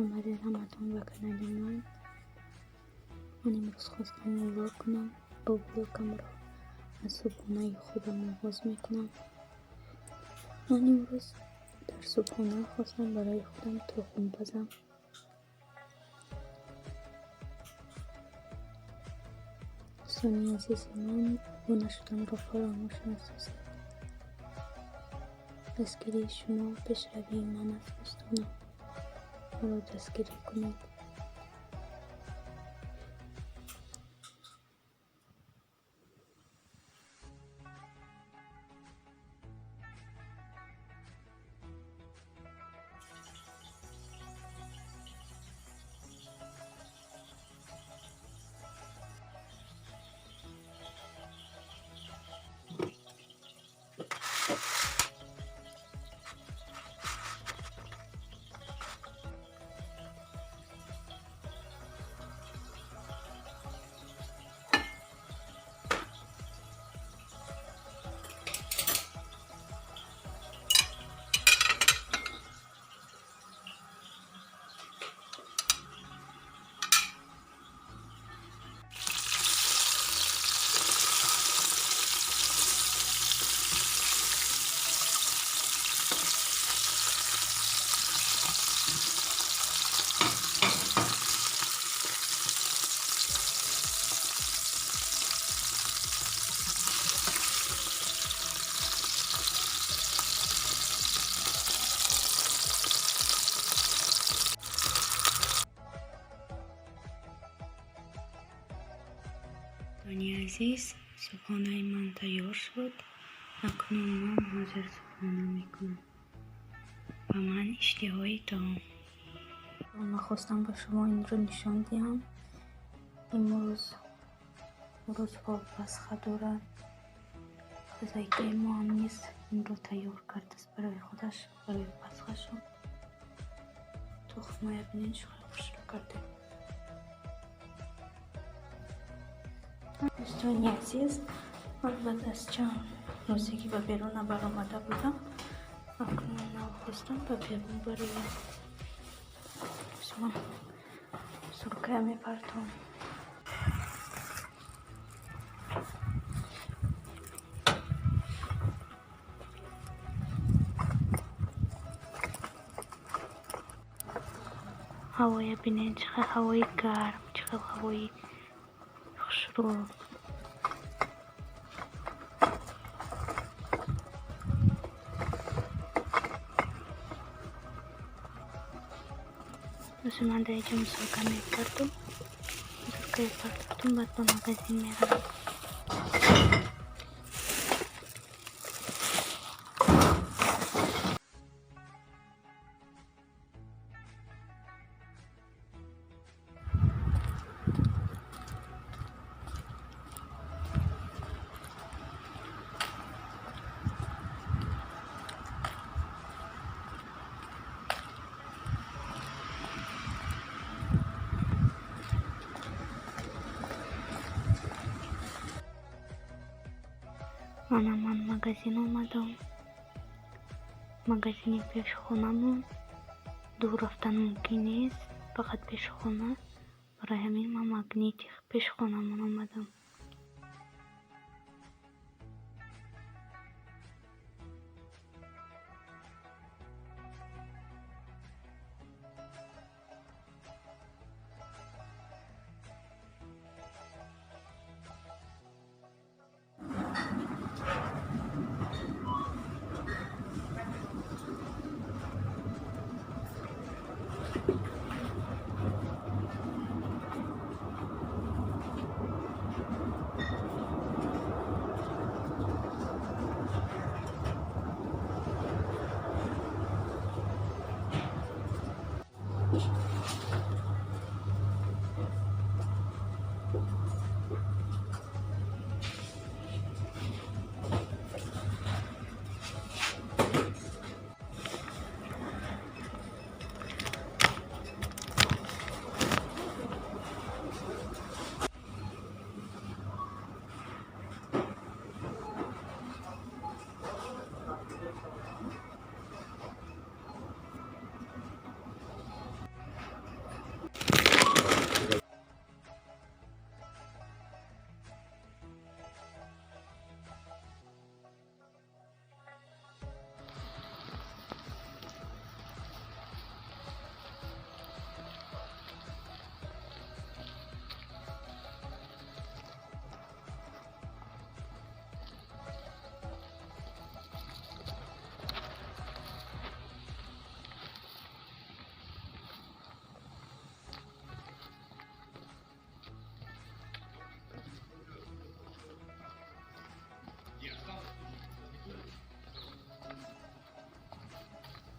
Омадед ҳаматон ба канали ман. Ман имрӯз хостам влог кунам. Бо влогамро аз субҳонаи худам оғоз мекунам. Ман имрӯз дар субҳона хостам барои худам тухм пазам. Дӯстони азизи ман, обуна шуданро фаромӯш насозед. Дастгирии шумо пешравии ман аст, дӯстонам. Маро дастгирӣ кунед. Дӯстони азиз, субҳонаи ман тайёр шуд. Акнун ман ҳозир субҳона мекунам. Ба ман иштиҳои таом. Ман хостам ба шумо инро нишон диҳам. Имрӯз рӯзҳо Пасха дорад. Хозяйкаи мо ҳам низ инро тайёр кардааст барои худаш, барои Пасхашон. Тухмая бинед, чӣ қадр хушрӯ кардем. Дӯстони азиз, ман баъд аз чанд рӯзе ки ба берун набаромада будам, акнун нав хостам ба берун бароям. Ман суркая мепартом. Ҳавоя бинед, чӣ қадр ҳавои гарм, чӣ қадр ҳавои хушрӯ. Ман дар инҷо мусурка мепартом. Мусуркаи партофтум, баъд ба магазин меравам. Мана ман магазин омадам. Магазини пешхонамон. Дур рафтан мумкин нест, фақат пешхона. Барои ҳамин ман магнити пешхонамон омадам.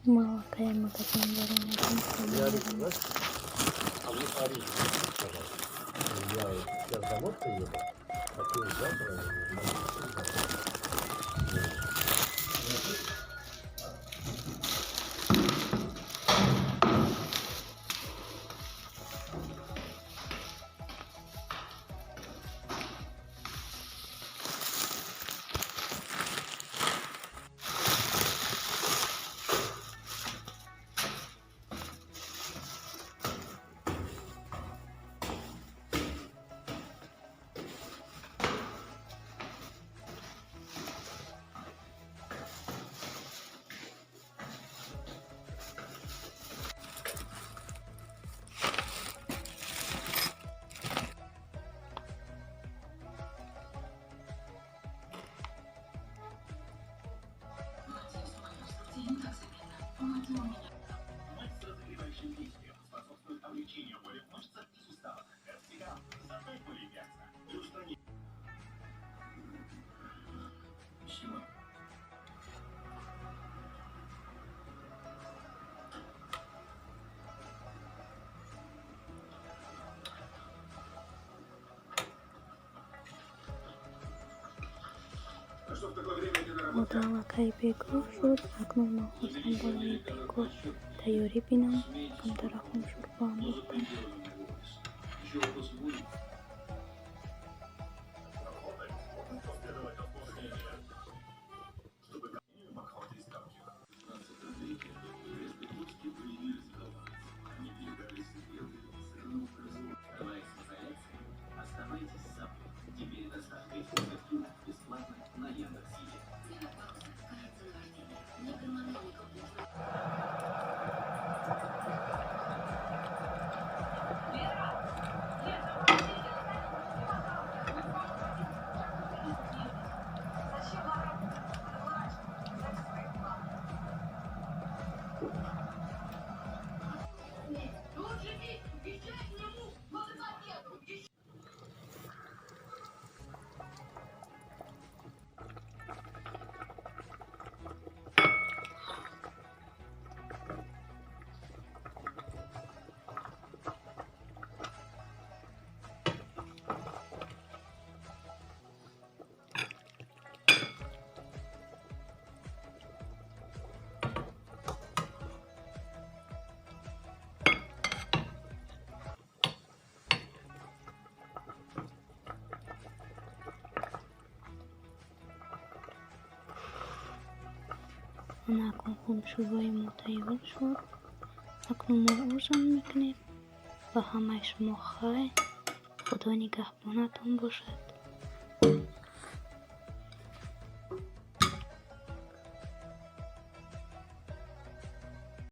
Мо аллакай магазин баромадем, хона Я меравем. знаешь, а мне Париж сказал. Я сейчас домой приеду, а ты завтра на. Ҳода аллакай бегоҳ шуд. Акнун ман хостам болои бегоҳ тайёрӣ бинам. Камтара хумшӯрбо андохтам. Еще вопросы будут? Ана акнун хумшӯрбои мо тайёр шуд. Акнун мо ужин мекунем. Ба ҳамаи шумо хайр. Худо нигаҳбонатон бошад.